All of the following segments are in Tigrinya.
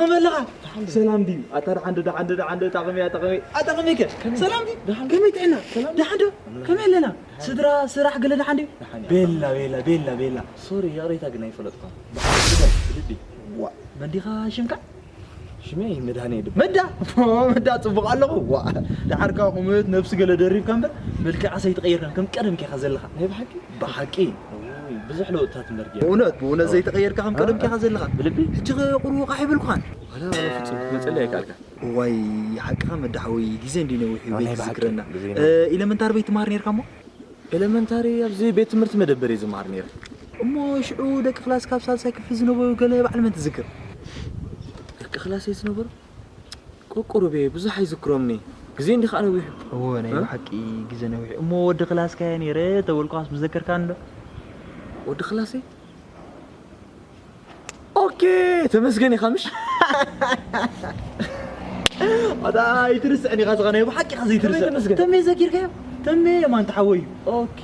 ከመለኻ ሰላም ድዩ ኣታ ደሓንዶ ደሓንዶ ደሓንዶ ጠቕሚ እያ ጠቕሚ ኣጠቕሚከ ሰላም ድዩ ከመይ ጥዕና ደሓንዶ ከመይ ኣለና ስድራ ስራሕ ገለ ደሓን ድዩ ቤላ ቤላ ቤላ ቤላ ሶሪ ይቕሬታ ግን ኣይፈለጥኳን ብልቢ ዋ መንዲኻ ሽምካ ሽመይ መድሃኔ ድብ መዳ መዳ ጽቡቕ ኣለኹ ዋ ደሓርካ ቁምት ነብሲ ገለ ደሪብካ እምበር መልክዓ ሰይትቐየርካን ከም ቀደም ኬኻ ዘለኻ ናይ ብሓቂ ብሓቂ ብዙሕ ለውጥታት እምበር ጌርካ እውነት ብእውነት ዘይተቐየርካ ከም ቀደም ኬኻ ዘለኻ ብልቢ ሕጂ ቁሩብ ቃሕ ይብልኩኻን ዋላ ዋላ ፍጹም መጸለይ ኣይከኣልካ እዋይ ሓቅኻ መዳሓወይ ግዜ እንዲ ነዊሕ እዩ ቤት ዝዝክረና ኢለመንታሪ ቤት ትመሃር ኔርካ እሞ ኤለመንታሪ ኣብዚ ቤት ትምህርቲ መደበር እየ ዝመሃር ነይረ። እሞ ሽዑ ደቂ ክላስ ካብ ሳልሳይ ክፍሊ ዝነበሩ ገለ ባዕል መን ትዝክር? ደቂ ክላሰይ ዝነበሩ? ቁቁሩብ እየ፣ ብዙሕ ኣይዝክሮምን እየ። ግዜ እንዲ ኸዓ ነዊሑ። እወ፣ ናይ እ? ብሓቂ ግዜ ነዊሑ። እሞ ወዲ ክላስካ እየ ነይረ ተበልኩኻስ ምዘከርካኒ ዶ? ወዲ ክላሰይ? ኦኬ ተመስገን ኢኻ ምሽ ኣታ ኣይትርስዕን ኢኻ ዝኻ ናይ ብሓቂ ኢኻ ዘይትርስዕ ተመስገን። ተሜ ዘኪርካዮ ተሜ የማን ተሓወዩ ኦኬ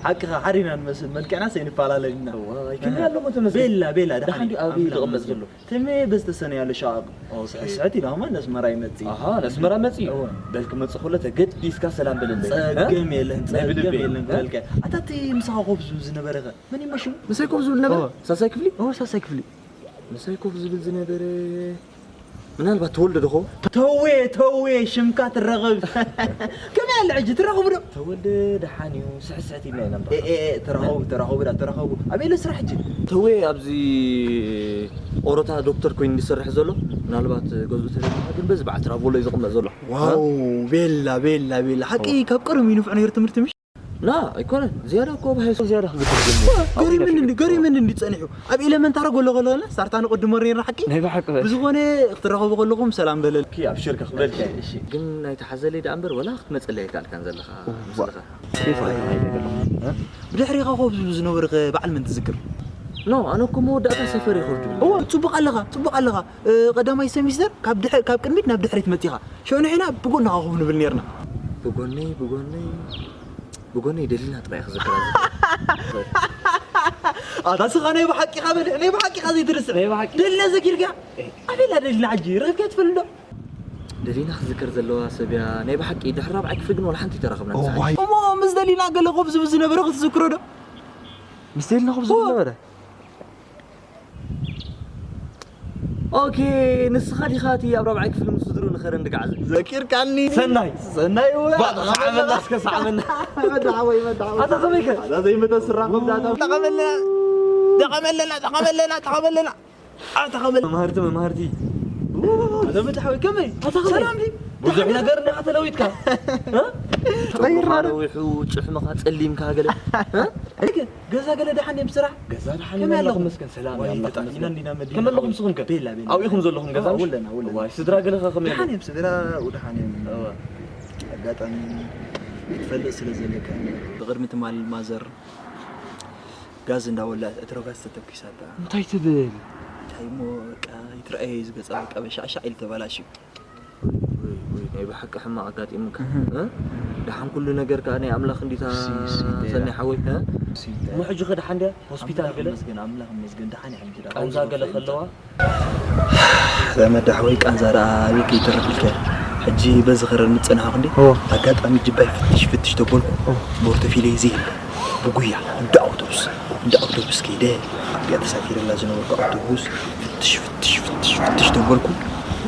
ሓቅኻ ሓሪና ንመስል መልክዕና ሰይንፈላለ ኢና ዋይ ክንዲ ኣለሞ ተመስገን ቤላ ቤላ ደሓን ደሓን ድዩ ኣብይ ዝቕመጥ ዘሎ ተሜ በዝተሰነ ያለ ሸቓቕ ስሕስሕት ኢላ ኸማ ነስመራ ይመጽእ ኣሃ ነስመራ መጽእ በል ክመጽእ ከሎ ተገዲስካ ሰላም በለለይ ጸገም የለን ጸገም የለን ክበልካ ኣታ እቲ ምሳኻ ኮፍ ዝብል ዝነበረ ኸ መን ይመሽም? ምሳይ ኮፍ ዝብል ነበረ? ሳሳይ ክፍሊ? ኦ ሳሳይ ክፍሊ። ምሳይ ኮፍ ዝብል ዝነበረ ምናልባት ተወልደ ዶ ኸውን? ተዌ ተዌ ሽምካ ትራኸብ ከመይ ኣለ ሕጂ ትራኸቡ ዶ? ተወልደ ደሓን እዩ ስሕስሕት ኢልና ኢና እምበር። ኤ ኤ ተራኸቡ ተራኸቡ ዳ ተራኸቡ ኣበይ ኢለ ስራሕ ሕጂ? ተዌ ኣብዚ ኦሮታ ዶክተር ኮይኑ ዝሰርሕ ዘሎ ምናልባት ገዝኡ ተረዲእካ ግን በዚ በዓል ትራቮሎ እዩ ዝቕመጥ ዘሎ። ዋው ቤላ ቤላ ቤላ ሓቂ ካብ ቀደም እዩ ንፍዕ ነይሩ ትምህርቲ ምሽ? ና ኣይኮነን ዝያዳ እኮ ኣብ ሃይስኩል ዝያዳ ክዝክር ጀሚሩ ገሪምኒ እንዲ ገሪምኒ እንዲ ጸኒሑ ኣብ ኤለመንታሪ ጎሎ ጎሎ ገለ ሳርታ ንቅድሞ ኔርና ሓቂ ናይ ብሓቂ በል ብዝኾነ ክትረኸቡ ከለኹም ሰላም በለልኪ ኣብሽር ከኽብለልኪ እሺ ግን ኣይትሓዘለይ ደኣ እምበር ወላ ክትመጸለይ ኣይከኣልካን ዘለኻ ምስልኻ ብድሕሪኻ ኮፍ ዝብሉ ዝነበሩ ኸ በዓል መን ትዝክር ኖ ኣነ እኮ መወዳእታ ሰፈር ይኸፍቱ እዎ ጽቡቕ ኣለኻ ጽቡቕ ኣለኻ ቀዳማይ ሰሚስተር ካብ ድሕሪ ካብ ቅድሚት ናብ ድሕሪት መጺኻ ሽዑ ንሕና ብጎንኻ ኮፍ ንብል ኔርና ብጎነይ ብጎነይ ብጎነይ ደሊና ጥራይ ክዝክራ ኣታ ስኻ ናይ ብሓቂኻ በልሕ ናይ ብሓቂኻ ዘይትርስዕ ናይ ብሓቂ ደሊና ዘኪርካ ኣበላ ደሊና ሕጂ ረኺብካ ትፈልጥ ዶ ደሊና ክዝከር ዘለዋ ሰብ እያ ናይ ብሓቂ ድሕሪ ራብዓይ ክፍሊ ግን ዋላ ሓንቲ ተራኸብና እሞ ምስ ደሊና ገለ ኮፍ ዝብል ዝነበረ ክትዝክሮ ዶ ምስ ደሊና ኮፍ ዝብል ነበረ ኦኬ ንስኻ ዲኻ እቲ ኣብ ራብዓይ ክፍሊ ምስ ስድሩ ንኸረን ድጋዕዘ ዘኪርካኒ ሰናይ ሰናይ እወ ሰዓመና እስከ ሰዓመና መዳሓወይ መዳሓወይ ኣታ ከመይከ ኣዛ ዘይመተ ስራ መብዳእታ ጠቐመለና ጠቐመለና ጠቐመለና ጠቐመለና ኣታ ከመል መማህርቲ መማህርቲ ኣታ መዳሓወይ ከመይ ኣታ ከመይ ሰላም ዲ ብዙሕ ነገር እንዲኻ ተለዊጥካ ተቐይርና ዶ ዊሑ ጭሕምኻ ጸሊምካ ገለ ገዛ ገለ ደሓን እዮም ስራሕ ገዛ ደሓን እዮም ኣለኹም መስገን ሰላም እዮም ኣለኹም መስገን ከመይ ኣለኹም ስኹም ከ ቤላ ቤላ ኣብኢኹም ዘለኹም ገዛ ወለና ወለና ዋይ ስድራ ገለ ከ ከመይ ደሓን እዮም ስድራ ደሓን እዮም ኣጋጣሚ ክትፈልጥ ስለ ዘለካ ብቕድሚ ትማል ማዘር ጋዝ እንዳወለዐት እትሮ ጋዝ ተተኪሳታ እንታይ ትብል እንታይ እሞ በቃ ይትረኣየ ዝገጻ በቃ በሻዕሻዕ ኢሉ ተባላሽዩ ናይ ብሓቂ ሕማቕ ኣጋጢሙካ ደሓን ኩሉ ነገር ከዓ ናይ ኣምላኽ እንዲታ ሰኒ ሓወይ እሞ ሕጂ ኸ ደሓን ድያ ሆስፒታል ገለ ኣምላኽ መስገን ደሓን እያ ሕጂ ቃንዛ ገለ ከለዋ ዘመድ ሓወይ ቃንዛ ደኣ ኣበይ ከይተርፍ ኢልካ ሕጂ በዚ ኸረር ምጸናሕኩ እንዲ ኣጋጣሚ ጅባይ ፍትሽ ፍትሽ ተበልኩ ሞርተፊለይ ዘይብለ ብጉያ እንዳ ኣውቶቡስ እንዳ ኣውቶቡስ ከይደ ኣብያ ተሳፊረላ ዝነበርኩ ኣውቶቡስ ፍትሽ ፍትሽ ፍትሽ ፍትሽ ተበልኩ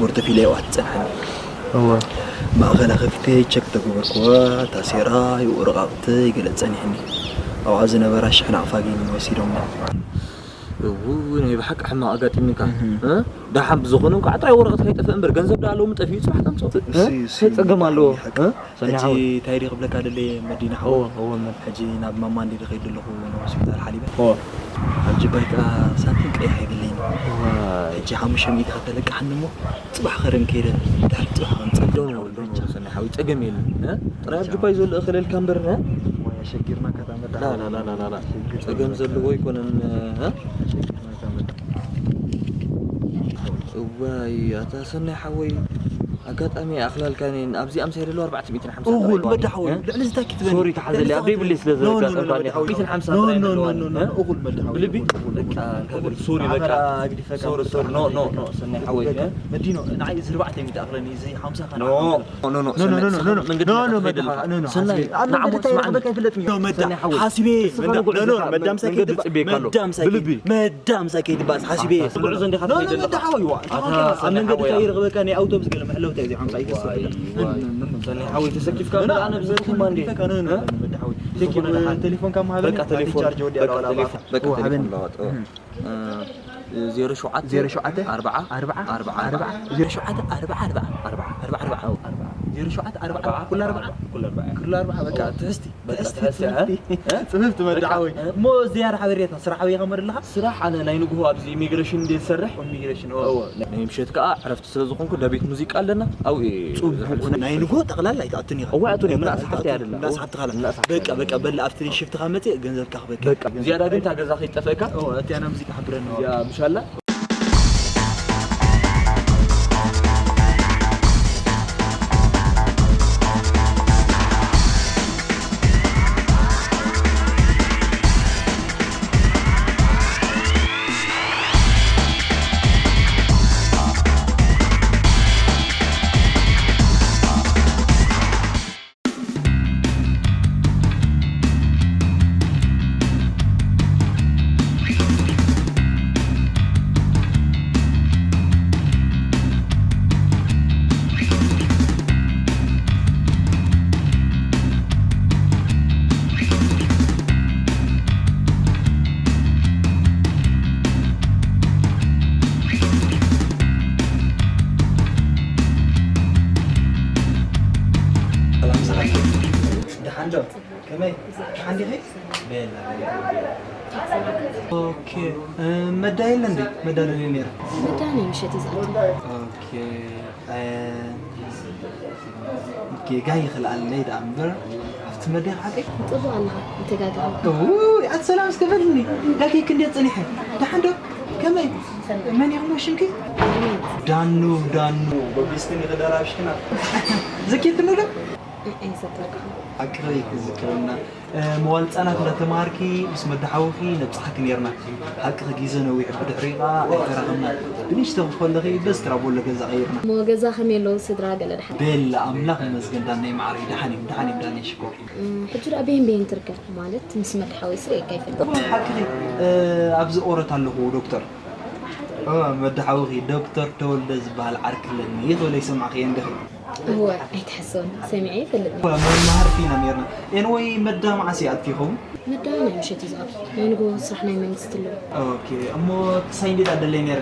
ሞርተፊለይ ኣብኣ ትጸንሐኒ ማእኸላ ከፊተ ቸክ ተገበርኩዋ ታሴራ ይወረቓቕተይ ገለ ጸኒሕኒ ኣብኣ ዝነበራ ሽሕ ናቕፋ ግን ወሲዶምና እውይ ናይ ብሓቂ ሕማቕ ኣጋጢሙካ እ? ደሓን ብዝኾነ እንኳዕ ጥራይ ወረቐት ከይጠፍእ እምበር ገንዘብ ደኣ ሎሚ ጠፊኡ ፅባሕ ተምፅኦ እ? እንታይ ፀገም ኣለዎ እ? ሰኒ ሕጂ ሓወይ እንታይ ድየ ክብለካ ደለየ መዲና እወ ሓወይ እወ መን ሕጂ ናብ ማማ እንዲ ድኸይድ ኣለኹ ንሆስፒታል ሓሊበ እወ ኣብ ጅባይ ከዓ ሳንቲም ቀይሕ የብለይን ዋይ ሕጂ ሓሙሽተ ሚእቲ ከተለቅሓኒ እሞ ፅባሕ ኸረን ከይደ ድሕሪ ፅባሕ ከምፅእ ዶን ወል ዶን ወል ሰኒ ሓወይ ፀገም የለን እ? ጥራይ ኣብ ጅባይ ዘሎ እኽለልካ እምበር እ? ወይ ኣሸጊርናካ እታ መዳሓወይ ላላላላላ ጸገም ዘለዎ ኣይኮነን እዋይ ኣታ ሰናይ ሓወይ ኣጋጣሚ ኣኽላልካ ነን ኣብዚኣ ምሳይ ደለዋ ኣርባዕተ ሚእትን ሓምሳ እኹል ጥራይ መዳሓወይ፣ እ? ልዕሊ ዝታኪት በል። ሶሪ፣ ተሓዘለይ፣ ኣብ ደይብለይ ስለ ኖ፣ ኖ፣ ኖ፣ ዘጋጠምካ መዳሓወይ። ሚእትን ሓምሳ ጥራይ ኖ፣ ኖ፣ ደለዋ፣ ኖ፣ ኖ፣ እ? እኹል መዳሓወይ፣ ብልቢ? እኹል፣ እኹል፣ በቃ፣ እኹል፣ እኹል። ሶሪ፣ በቃ። ኣመራ ኣግዲፈካ ሶሪ፣ ሶሪ፣ ኖ፣ ኖ፣ ኖ፣ ሰናይ ሓወይ፣ በቃ፣ እ? መዲኖ፣ ንዓይ እዚ ኣርባዕተ ሚእቲ ኣኽለኒ፣ እዚ ሓምሳ ኸ ኖ፣ ንዓኻ ኖ፣ ኖ፣ ኖ፣ ኖ፣ ሰናይ፣ ኖ፣ ኖ፣ ሰናይ፣ ኖ፣ መንገዲ ኖ፣ ኖ፣ ትኸይድ ኣለኻ። መዳሓወይ፣ ኖ፣ ኖ፣ ሰናይ፣ ሓስቢ። ኣብ ንዓሞ መንገዲ እንታይ ስማዕኒ። ይረኽበካ ኣይፍለጥን እዩ። ኖ፣ መዳ-፣ ሰናይ ሓወይ። ሓሲበ፣ ንስኻ መዳ-፣ መንገዲ ኖ፣ ኖ፣ ትጽበየካ መዳ ኣሎ። ምሳይ ብልቢ ክትባ-፣ ጽበየካ ኣሎ። መዳ ምሳይ ብልቢ። ክትባ-፣ መዳ ምሳይ ክትባ-፣ ብልቢ። መዳ ምሳይ ክትባ-፣ ብልቢ። ሓሲበ። ጽቡቕ ጉዕዞ እንዲኻ ኣታ፣ ትኸይድ ኣብ ዘለኻ። መንገዲ ኣታ፣ እንታይ ይረኽበካ? ናይ ኣውቶቡስ ገለ መሕለውታ እዩ፣ እዚ ሓምሳ እዩ፣ እዚ ሓምሳ ኣይከስረካ። ዋይ፣ ዋይ። ሰናይ ሓወይ፣ ተሰኪፍካ ኖ፣ ኖ፣ እምበር ኣነ ብዘርኪ ማን ድየ? ኖ፣ ኖ፣ እ? ኖ፣ መዳ ሓወይ። ቴንኪ፣ ዝኾነ ቡ-፣ ቴሌፎን ካብ ምሃበኒ፣ በቃ፣ ቴሌፎን፣ ቻርጅ ወዲኣ በቃ፣ ኣለዋ፣ ቴሌፎን፣ ኣለዋ። በቃ፣ ኦ፣ ቴሌፎን ሃበኒ። ለዋጥ፣ እ። እህ። እ፣ ዜሮ ሸውዓተ፣ ዜሮ ሸውዓተ፣ ኣርብዓ፣ ኣርብዓ፣ ኣርብዓ፣ ኣርብዓ፣ ኣርብዓ። ዜሮ ሸውዓተ፣ ኣርብዓ፣ ኣርብዓ፣ ኣርብዓ፣ ኣርብዓ፣ ኣርብዓ፣ ኣርብዓ። ዜሮ ሸውዓተ፣ ኣርብዓ፣ ኣርብዓ፣ ኩሉ ኣርብዓ? ኩሉ ኣርብዓ። ኩሉ ኣርብዓ፣ በቃ፣ ኦ። ትሕዝቲ፣ በቃ፣ ትሕዝቲ፣ ትሕዝቲ፣ እ? ትሕዝቲ። እ? ጽብብቲ መዳሓወይ። በቃ፣ እ? እሞ ዝያዳ ሓበሬታ፣ ስራሕ ኣበይ ኢኻ መደለኻ? ስራሕ ኣነ ናይ ንግሆ ኣብዚ ኢሚግሬሽን እንድየ ዝሰርሕ። ኢሚግሬሽን፣ ኦ። እዎ። ናይ ምሸት ከኣ ዕረፍቲ ስለ ዝኾንኩ፣ እንዳ ቤት ሙዚቃ ኣለና፣ ኣብኡ እየ ጽቡቕ። ዝሕልፎ። ናይ ንግሆ ጠቕላላ ኣይትኣቱን ኢኻ? እወ፣ ኣይኣቱን እየ። እንዳ ምናስ ሓፍቲ ስሓብቲ፣ ኣይደለ። እንዳ ስሓብትኻ ኣላ። ምናስ ሓፍቲ። በቃ፣ በቃ፣ በል፣ ኣብቲ ሽፍትኻ መጽእ፣ ገንዘብካ ክበካ። በቃ፣ ዝያዳ ግን እታ ገዛ ከይትጠፍእካ። ኦ፣ እቲ ኣነ ሙዚቃ ሓብረኒ። እዚኣ ምሻላ? ሰላም፣ ሰላም። ደሓን ዶ? ከመይ? ደሓን ዲኺ? ቤላ፣ ቤላ፣ ቤላ። ኦኬ፣ እ፣ መዳ የለ እንዴ? መዳ ደልየ ነይረ። መዳ ናይ ምሸት እዩ ዝኣቱ። ኦኬ፣ እ፣ ኦኬ፣ ጋይ ይኽልኣለይ ደኣ እምበር፣ ኣብቲ መዳ ሓቀይ? ጽቡቕ ኣለኻ፣ ይተጋግኻ። ኡይ፣ ኣቲ ሰላም እስከ በልኒ። ዳኪ ክንደይ ጸኒሐ? ደሓን ዶ? ከመይ? መን ኢኹም ሽምኪ? ዳኑ፣ ዳኑ። በቢስክን ይኸዳ ኣብ ሽክና። ዘኪርክኒ ዶ? እእ፣ ዘኪርካ። ሓቅኺ ክዝክረና። እ፣ መዋል ህጻናት እንዳተማሃርኪ ምስ መዳሓውኺ ነብጽሓኪ ኔርና። ሓቅኺ ግዜ ነዊሑ ብድሕሪኡ ኸኣ ኣይተራኸብናን። ብንእሽቶ ከለኺ በዚ ትራቦሎ ገዛ ቀይርና። እሞ ገዛ ከመይ ኣለዉ ስድራ ገለ ደሓን? ቤላ ኣምላኽ ይመስገን ዳነይ መዓረይ ደሓን እዮም፣ ደሓን እዮም ዳነይ ሽኮር። እ፣ ሕጂ ደኣ በየን በየን ትርከብ? ማለት ምስ መዳሓወይስ ርእየካ ኣይፈልጥን። እወ ሓቅኺ፣ እ፣ ኣብዚ ኦረት ኣለኹ ዶክተር። እ፣ መዳሓውኺ ዶክተር ተወልደ ዝበሃል ዓርኪ ኣለኒ። ይኽእል ኣይሰማዕክዮን ዲኺ? እወ፣ ኣይትሓስቦን፣ ሰሚዐ ኣይፈልጥን። እወ፣ መማህርቲ ኢና ኔርና። ኤንወይ፣ መዳ መዓስ ይኣቱ ይኸውን? መዳ ናይ ምሸት እዩ ዝኣቱ። ናይ ንግሆ ስራሕ ናይ መንግስቲ ኣለዎ። ኦኬ፣ እሞ ክሳይ እንዴት ኣደለይ ኔረ?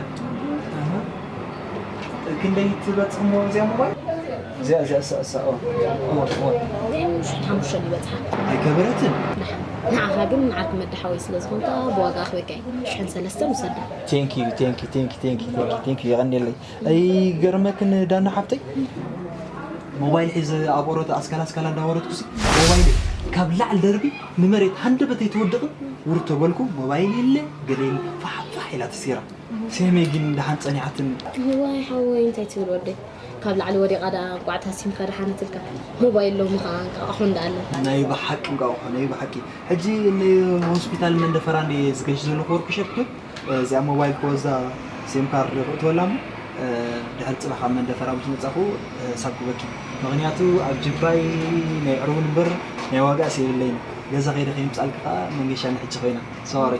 ኣሃ። ክንደይ ትበጽሕ እሞ እዚኣ ሞባይል? እዚኣ፣ እዚኣ፣ እሳ፣ እሳ፣ ኦ፣ ኦ፣ ኦ። ሽሕን ሓሙሽተን ይበጽሓ። ኣይከበረትን? ንዓ-፣ ንዓኻ ግን ንዓርኪ መዳሓወይ ስለ ዝኾንካ ብዋጋ ኣኽበካ እየ። ሽሕን ሰለስተን ውሰዳ። ቴንክ ዩ፣ ቴንክ ዩ፣ ቴንክ ዩ፣ ቴንክ ዩ፣ ቴንክ ዩ፣ ቴንክ ዩ፣ የቐንየለይ። ኣይገርመክን ዳና ሓብተይ? ሞባይል ሒዘ ኣብ ኦሮት ኣስካላ ኣስካላ እንዳወረድኩሲ፣ ሞባይል ካብ ላዕሊ ደርቢ ንመሬት ሃንደበት ኣይትወድቕን። ውርድ ተበልኩ፣ ሞባይል የለ፣ ገለ የለ፣ ፋሕ ፋሕ ኢላ ተሰይራ። ሴመይ ግን ደሓን ጸኒሓትኒ። እዋይ ሓወይ፣ እንታይ ትብል ወደይ? ካብ ላዕሊ ወዲቓ ደኣ እንቋዕ እታ ሲምካ ደሓነትልካ። ሞባይል ሎሚ ኸኣ እንቃቑሖ እንዳ ኣለ። ናይ ብሓቂ እንቃቑሖ፣ ናይ ብሓቂ። ሕጂ ንሆስፒታል መንደፈራ እንድየ ዝገሽ ዘለኹ ወርክሾፕ ግን፣ እዚኣ ሞባይል ክወስዳ ሲም ካርድ ክእትወላ እሞ፣ ድሕሪ ጽባሕ ካብ መንደፈራ ምስ መጻኹ፣ ሳብ ክበኪ። ምኽንያቱ ኣብ ጅባይ ናይ ዕርቡን እምበር ናይ ዋጋእስ የብለይን። ገዛ ከይደ ከይምጻልኪ ከኣ መንገሻኒ ሕጂ ኮይና። ሶሪ።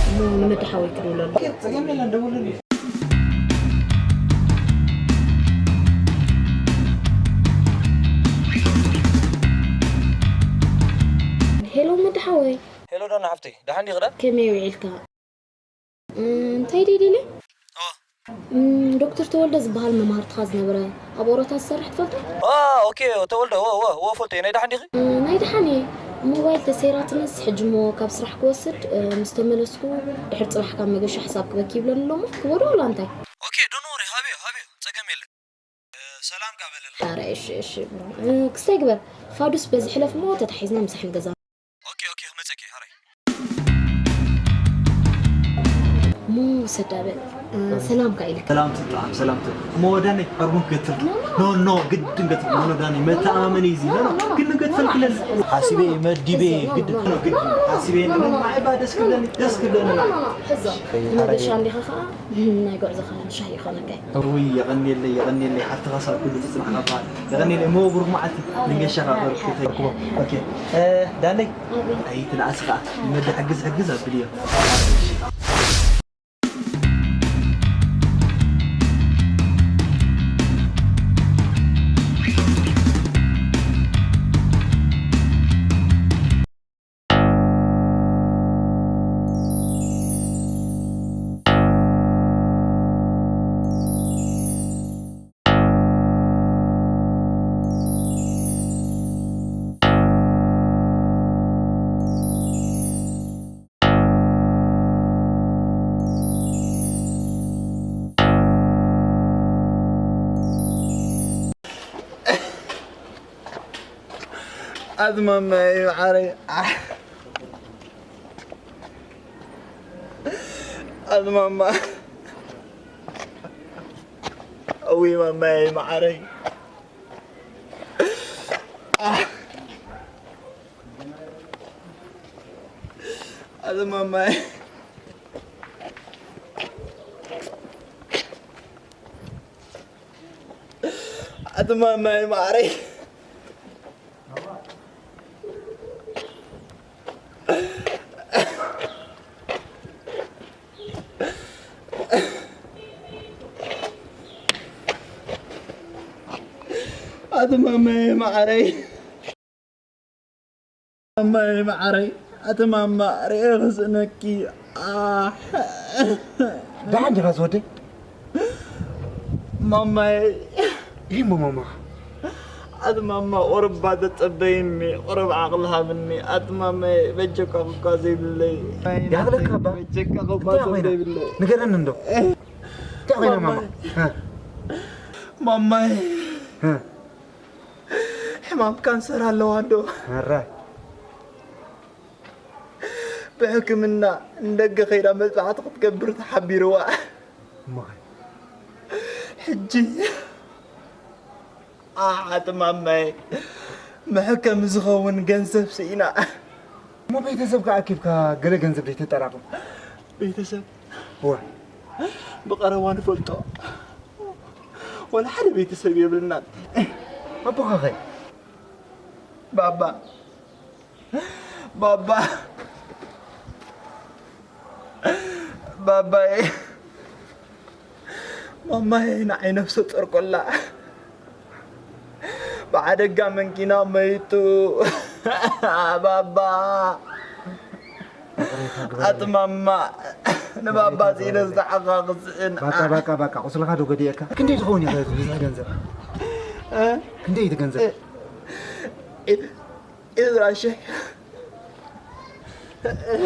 እሞ ንመዳ ሓወይ ክድውለሉ። ኦኬ፣ ጸገም የለን፣ ደውልልኝ። ሄሎ መዳ ሓወይ። ሄሎ ዳና ሓፍተይ፣ ደሓን ዲኺ ዳ? ከመይ ውዒልካ? እም፣ እንታይ ድዩ ድልየ? ኦ። እም፣ ዶክተር ተወልደ ዝበሃል መማህርትኻ ዝነበረ ኣብ ኦሮታ ዝሰርሕ ትፈልጦ? አ፣ ኦኬ፣ ተወልደ፣ ወ፣ ወ፣ ወ፣ ፈልጦ፣ ናይ ደሓን ዲኺ? እም፣ ናይ ደሓን እየ። ሞባይል ተሰይራትንስ፣ ሕጂ እሞ ካብ ስራሕ ክወስድ፣ እ፣ ምስ ተመለስኩ ድሕሪ ጽባሕ ካብ መገሻ ሕሳብ ክበኪ ይብለኒ ኣሎ እሞ፣ ክወዶ ዋላ እንታይ? ኦኬ፣ ዶንት ወሪ፣ ሃብዮ፣ ሃብዮ፣ ጸገም የለን። እ፣ ሰላም ቃ በለል። ኧረ፣ እሺ፣ እሺ፣ ብሮ። እ፣ ክስታይ ግበር። ፋዱስ በዚ ሕለፍ እሞ ተታሒዝና ምሳሕ ንገዛ። ኦኬ፣ ኦኬ፣ ክመጸኪ፣ ሕራይ። እሞ ውሰዳ በል። ሰላም ከ ኢልካ? ሰላም ትጥዓም፣ ሰላም ት-፣ እሞ ወዳነይ፣ ኣርጉን ክገትፈልኪ። ኖ፣ ኖ፣ ግድን ገትፈልኪ። ኖ፣ ኖ፣ ዳነይ፣ መተኣማመኒ እዩ እዚ። ኖ፣ ኖ፣ ግድን ገትፈልኪ ለዚ። ሓሲበ፣ መዲበ፣ ግድን። ኖ፣ ግድን። ሓሲበ፣ ኖ፣ ኖ፣ ኖ። ንዓይ ባ ደስ ክብለኒ፣ ደስ ክብለኒ። ኖ፣ ኖ፣ ኖ፣ ኖ፣ ሕዞ። ከይሓረየ። ንመገሻ እንዲኻ ኸዓ ናይ ጉዕዞኻ ሻሂ ይኾነካ። እውይ፣ የቐንየለይ፣ የቐንየለይ። ሓፍቲ ካሳ ኩሉ ትጽናሕካ በሃል። የቐንየለይ፣ እሞ ብሩኽ መዓልቲ። ንገሻኻ ኣሜን። በርክተይ። ኣሜን። ኦኬ። እ፣ ዳነይ፣ ኣቤት። ኣይትንኣስ ኸዓ። ንመዲ ሕግዝ፣ ሕግዝ ኣብልዮ። ኣዝማማይ መዓረይ። ኣዝማማ። እውይ ማማይ መዓረይ። ኣዝማማይ። ኣዝማማይ መዓረይ። ኣዝማማይ መዓረይ። ማማይ መዓረይ፣ ኣቲ ማማ፣ ርእየ ክስእነኪ። ኣሕ። ደሓን ዲኻ ዝወደይ? ማማይ። ይህ እሞ ማማ። ኣቲ ማማ፣ ቁሩብ ተጸበይኒ፣ ቁሩብ ዓቕሊ ሃብኒ። ኣቲ ማማይ፣ በጀካ እኳ ዘይብለይ። ይሃብለካ እባ። በጀካ እኳ እንታይ ኮይና? ዘይብለይ። ንገረኒ እንዶ። እንታይ ኮይና ማማ? ማማይ። ሃ? ማማይ። ሃ? ሕማም ካንሰር ኣለዋ ዶ? ኣረ። ብሕክምና ንደገ ከይዳ መጥባሕቲ ክትገብር ተሓቢርዋ። እሞኸ? ሕጂ ኣሓት ማማይ መሕከሚ ዝኸውን ገንዘብ ስኢና። እሞ ቤተሰብ ከኣኪብካ ገለ ገንዘብ ዘይተጠራቕም? ቤተሰብ? እወ። ብቐረባ ንፈልጦ ወላ ሓደ ቤተሰብ የብልናን። ኣቦኻኸ? ባባ። ባባ። ባባይ። ማማይ ንዓይ ነፍሰ ጡር ኮላ ብሓደጋ መንኪና መይቱ። ባባ። ኣቲ ማማ፣ ንባባ ስኢነ ዝተሓጋግዝእን። ባቃ፣ ባቃ፣ ባቃ፣ ቁስልኻ ዶ ገዲእካ? ክንደይ ዝኸውን እዩ ብዝሒ ገንዘብ? እ? ክንደይ እቲ ገንዘብ? እ፣ እ፣ ዕስራ ሽሕ።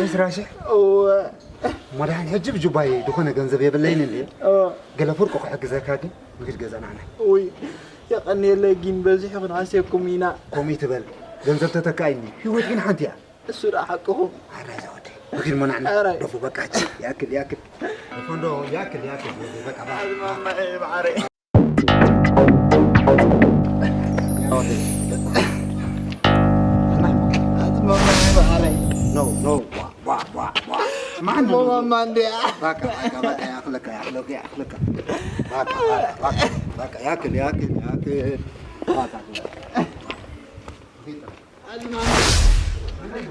ዕስራ ሽሕ? እወ። እሞ ደሓን ሕጂ ብጁባይ ዝኾነ ገንዘብ የብለይን እንድየ። እወ። ገለ ፍርቁ ክሕግዘካ ግን ንኺድ ገዛ ንዓና። ውይ፣ የቐንየለይ ግን በዚሑ ክንሃስየኩም ኢና። ከምኡ ይትበል። ገንዘብ ተተካኢ እንድዩ። ህይወት ግን ሓንቲ እያ። እሱ ደኣ ሓቅኹም። ኣራይ ዝወደይ። ንኺድ እሞ ንዓና። ኣራይ። ደፉ በቃ ሕጂ። ይኣክል፣ ይኣክል። ደፉ እንዶ ይኣክል፣ ይኣክል። በቃ፣ በቃ። ኣዝማማይ መዓረይ። ኣዝማማይ መዓረይ። No, no. ዋ፣ ዋ፣ ዋ፣ ዋ። ማን ነው? ማማ እንዲያ። በቃ፣ በቃ፣ በቃ። ይኣክለካ፣ ይኣክለካ፣ ይኣክለካ። በቃ፣ በቃ፣ በቃ። በቃ፣ ይኣክል፣ ይኣክል፣ ይኣክል። በቃ። ኣዝማማይ።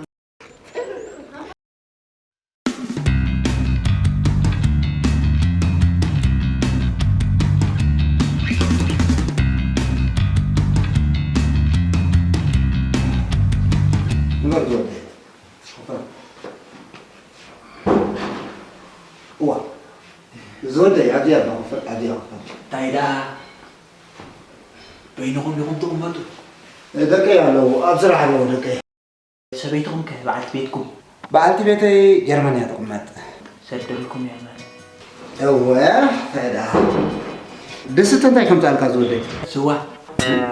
ንበር ዝወደይ። እዋ፣ ዝወደይ፣ ኣብዚኣ ዶ ክፈል፣ ኣብዚኣ ክፈል። እንታይ ደኣ? በይንኹም ዲኹም ትቕመጡ? ደቀይ ኣለዉ፣ ኣብ ስራሕ ኣለዉ ደቀይ። ሰበይትኹም ከ በዓልቲ ቤትኩም? በዓልቲ ቤተይ ጀርመን እያ ትቕመጥ። ሰደልኩም እያ ማለት። እወ፣ እንታይ ደኣ? ድስቲ እንታይ ከምጻልካ ዝወደይ? ስዋ፣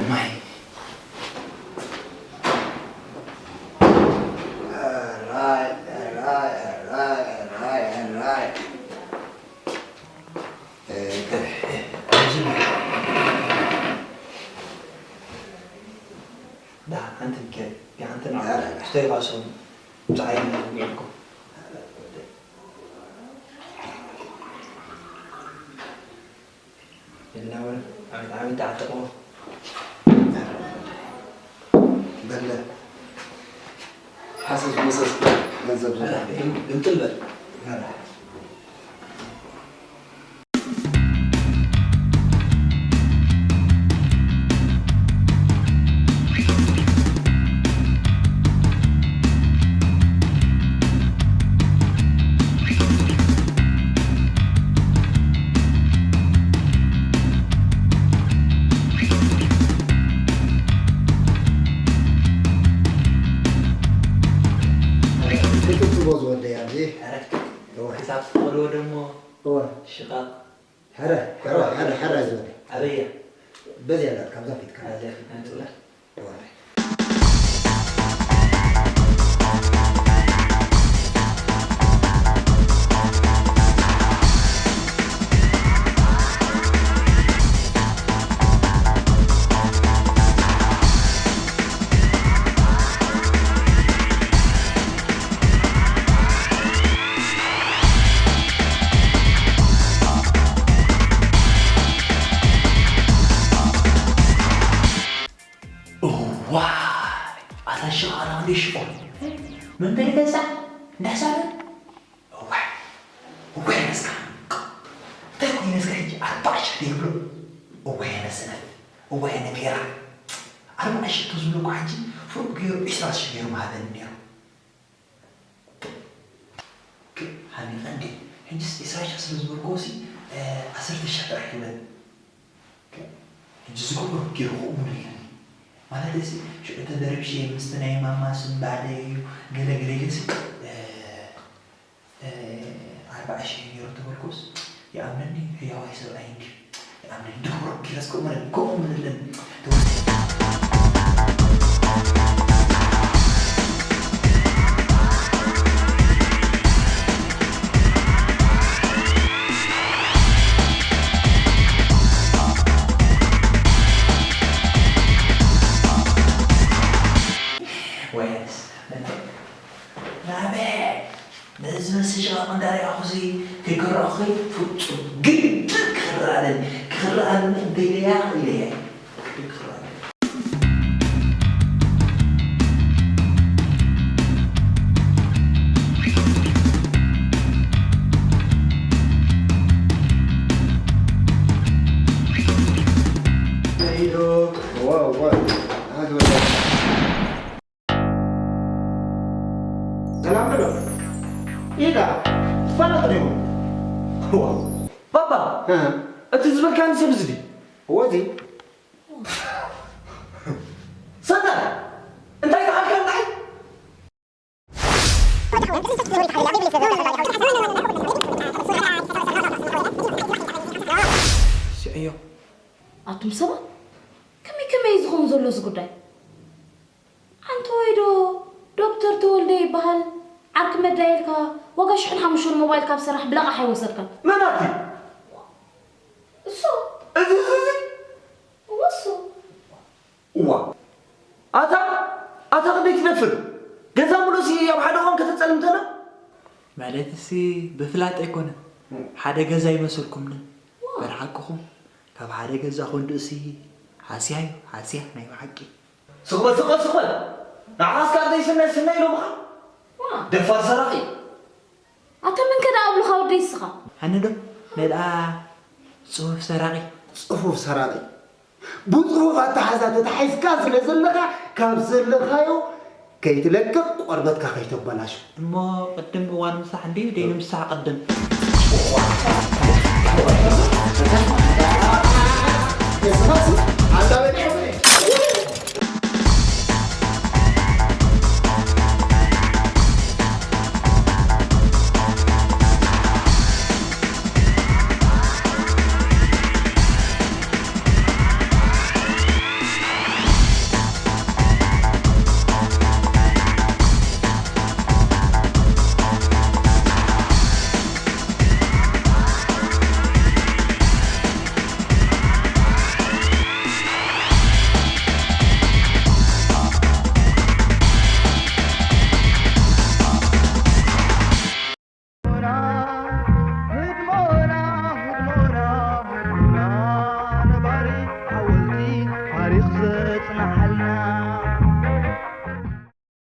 ማይ። ኣራይ፣ ኣራይ፣ ኣራይ፣ ኣራይ፣ ኣራይ። ተይባሶም ብዛዕባ ይነግርኩም። የላውን ዓመት ዓመት ተዓጠቑ። በለ፣ ሓሰስ መሰስ ገንዘብ ዘላ። ግምጥል በል። ክትጥቦ ዝወደያ እንጂ። ኧረ፣ እወ። ክሳብ ትኸድዎ ደሞ እወ። ሽቓቕ። ሕረ፣ ሕረ፣ ሕረ፣ ሕረ ዝወደ። ኣበያ? በዚያ ናት፣ ካብዛ ፊትካ። ኣብዚኣ ፊትና ንጽላል። እወ። እዋይ! ኣታ ሽቓላ እንደ ሽቆ። መንበሪ ገዛ እንዳሕሳበ? እዋይ! እዋይ ነስካ! እንታይ ኮይኑ ነስካ ሕጂ ኣርባዓ ሽሕ ዘይብሎ? እዋይ ኣነ ሰነፍ! እዋይ ኣነ ፌራ! ኣርባዓ ሽሕ ተዝብሎ እኮ ሕጂ ፍሩቕ ገይሩ ዕስራ ሽሕ ገይሩ ምሃበኒ ነይሩ። ክ-፣ ሃኒቐ እንዴ? ሕጅስ ዕስራ ሽሕ ስለ ዝበልክዎ ሲ፣ እ፣ ዓሰርተ ሽሕ ጥራሕ ይበል። ክ-፣ ሕጂ ዝገብሮ ገይሩ ክእሙን የለን። ማለት እዚ ሽዑ ተደርብሽ ምስቲ ናይ ማማ ስም ባዕለይ እዩ፣ ገለ ገለ ኢለ ሲ፣ እ፣ እ፣ ኣርባዓ ሽሕ ነይሩ ተበልኩስ፣ ይኣምነኒ ህያዋይ ሰብኣይ እንድዩ። ይኣምነኒ፣ ድኽሮ ኪረስ ከምኡ ምለን፣ ከምኡ ምለን። ወይስ፣ ናበይ? ነዚ ዝመስል ሽቓቕ እንዳርኣኹሲ ከይከረኹኺ ፍጹም ግድን ክኽረኣለኒ፣ ክኽረኣለኒ እንተኢለያ ኢለያ። ግድን ክኽረኣለኒ። ሄሎ፣ ዋው፣ ዋው። ኣግበዳ። ሰላም በሎ። ኢዳ፣ ትፋለጥ ድዩ? እዋ። ባባ፣ እ። እቲ ዝበልካኒ ሰብ እዚ ድዩ? እዎ፣ እዚ። ሰይጣን፣ እንታይ በሃልካ እንታይ? ስዕዮ። ኣቱም ሰባት፣ ከመይ ከመይ እዩ ዝኸውን ዘሎ እዚ ጉዳይ? ኣንተ ወይ ዶ ዶክተር ተወልደ ይበሃል፣ ዓርኪ መዳ ኢልካ ዋጋ ሽሕን ሓሙሽተን ሞባይል ካብ ሰራሕ ብለቓሕ ኣይወሰድካን። መን ኣቲ? እሱ። እዚ፣ እዚ፣ እዚ? እወ፣ እሱ። እዋ። ኣታ፣ ኣታ ክንደይ ትደፍር? ገዛ ሙሉእ ሲ ኣብ ሓደ እዋን ከተጸልምተና? ማለትሲ ብፍላጥ ኣይኮነን። ሓደ ገዛ ይመሰልኩምኒ። ዋ። በርሓቅኹም ካብ ሓደ ገዛ ክንድኡሲ ሃስያ እዩ፣ ሃስያ ናይ ብሓቂ። ስቕ በል፣ ስቕ በል፣ ስቕ በል። ንዓኻስ ካብ ዘይስነ ስነ ኢሎምኻ? ዋ። ደፋር ሰራቒ። ኣታ መን ከ ደኣ ኣብሉኻ ወደይ እስኻ? ኣነ ዶ? ናይ ደኣ ጽፉፍ ሰራቒ። ጽፉፍ ሰራቒ። ብጽፉፍ ኣተሓዛ ተታሒዝካ ስለ ዘለኻ፣ ካብ ዘለኻዮ ከይትለቅቕ፣ ቆርበትካ ከይተበላሹ። እሞ ቅድም እዋን ምሳሕ እንድዩ፣ ደይኑ ምሳሕ ቅድም። ንስኻሲ፣ ኣንታ